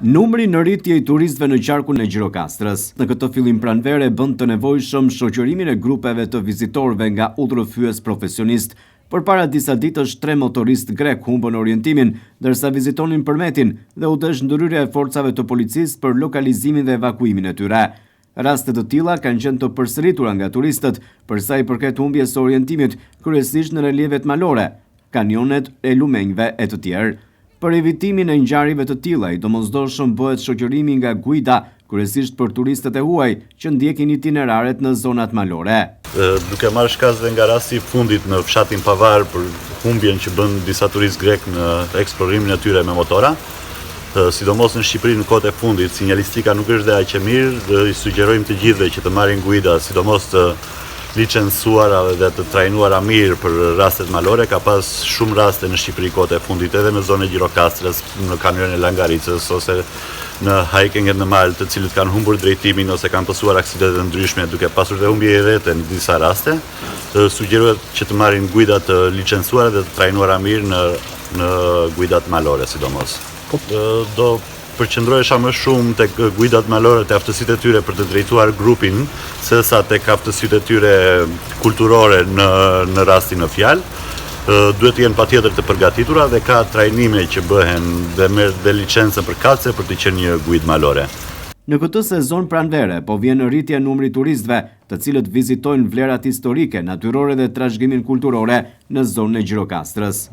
Numri në rritje i turistëve në qarkun e Gjirokastrës, në këtë fillim pranvere bën të nevojshëm shoqërimin e grupeve të vizitorëve nga udhërrëfyes profesionistë. Përpara disa ditësh tre motoristë grekë humbën orientimin, ndërsa vizitonin Përmetin dhe u desh ndërhyrja e forcave të policisë për lokalizimin dhe evakuimin e tyre. Raste të tilla kanë qenë të përsëritura nga turistët, për sa i përket humbjes së orientimit, kryesisht në relievet malore, kanionet e lumenjve e të tjerë. Për evitimin e ngjarjeve të tilla, i domosdoshëm bëhet shoqërimi nga guida, kryesisht për turistët e huaj, që ndjekin itineraret në zonat malore. Duke marrë shkas dhe nga rasti i fundit në fshatin Pavar për humbjen që bënë disa turistë grekë në eksplorimin e tyre me motora, Sidomos në Shqipëri në kohët e fundit, sinjalistika nuk është dhe aq e mirë dhe i sugjerojmë të gjithëve që të marrin guida, sidomos të licencuara dhe të trajnuara mirë për rastet malore. Ka pas shumë raste në Shqipëri kohët e fundit edhe në zonën e Gjirokastrës, në kanionin e Langaricës ose në hiking në mal, të cilët kanë humbur drejtimin ose kanë pësuar aksidente të ndryshme duke pasur dhe humbje jete në disa raste. Sugjerohet që të marrin guida të licencuara dhe të trajnuara mirë në në guidat malore sidomos. Po, do përqendrohesha më shumë tek guidat malore, te aftësitë e tyre për të drejtuar grupin, sesa tek aftësitë e tyre kulturore në në rastin në fjalë. Duhet të jenë patjetër të përgatitura dhe ka trajnime që bëhen dhe merr dhe licencën përkatëse për të qenë një guidë malore. Në këtë sezon pranvere, po vjen në rritje numri i turistëve, të cilët vizitojnë vlerat historike, natyrore dhe trashëgiminë kulturore në zonën e Gjirokastrës.